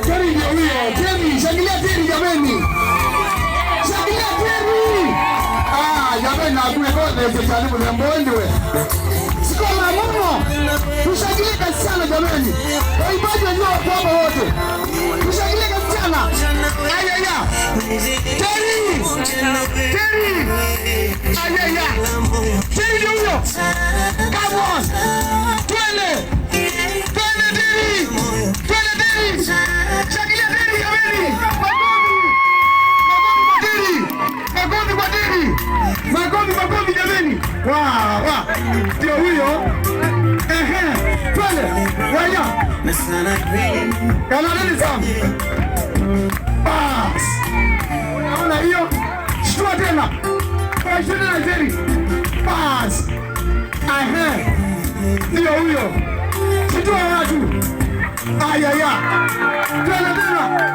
Terry ndio huyo. Terry, shangilia Terry jameni. Shangilia Terry. Ah, jameni na kule kwa ndio karibu na mbondi we. Sikoma muno. Tushangilie sana jameni. Waimbaji wenyewe wako hapa wote. Tushangilie sana. Ayaya. Terry. Terry. Ayaya. Terry ndio huyo. Come on. Twende. Twende Terry. Twende Terry. Shangilia Terry jameni. Makofi. Makofi kwa Terry. Makofi kwa Terry. Makofi, makofi jameni. Wa, wa. Ndio huyo. Ehe. Twende. Waya. Kana nini sana? Bas. Unaona hiyo? Shtua tena. Shtua tena Terry. Bas. Ehe. Ndio huyo. Shtua watu. Ayaya. Twende tena.